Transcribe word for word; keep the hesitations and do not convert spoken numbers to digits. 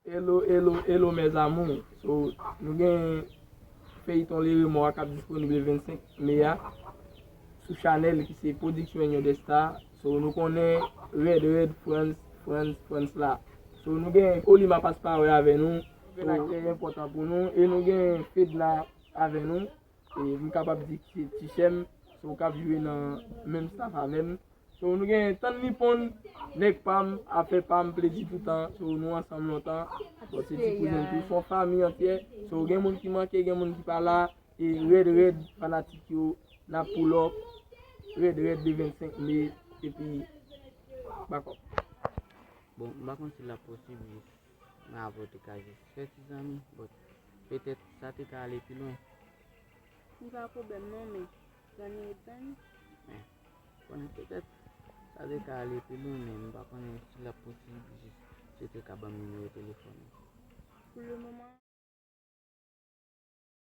Hello, hello, hello, mes amours. So, nou gen feyton Le Remords a k ap disponib le vennsenk me a sou chanèl ki se Production Union des Stars. So, nou konnen Red Red Frantz, Frantz, Frantz la. So, nou gen Colima Pasparè avè nou. Gen aktè enpòtan pou nou. E nou gen Fedna avè nou. E m kapab di ki se Tichèm. So, k ap jwe nan menm staff avè m. So, nou gen Tann Lipon, nèg pa m, afè pa m, plezi toutan. So, nou ansanm lontan. So, se ti kouzen m tou, se yon fanmi antyè. So, gen moun ki manke, gen moun ki pa la. E Red Red, fanatik yo, n ap pull up. Red Red le vennsenk me, epi, bakòp. Bon, m pa konn si l ap posib jis nan avè w te ka jis fè ti zanmi, but petèt sa te ka ale pi lwen. Li pa pwoblèm non, men zanmi ret zanmi. Konnen petèt sa te ka ale pi lwen, men m pa konnen si l ap posib jis si w te ka ban m nimewo telefòn ou.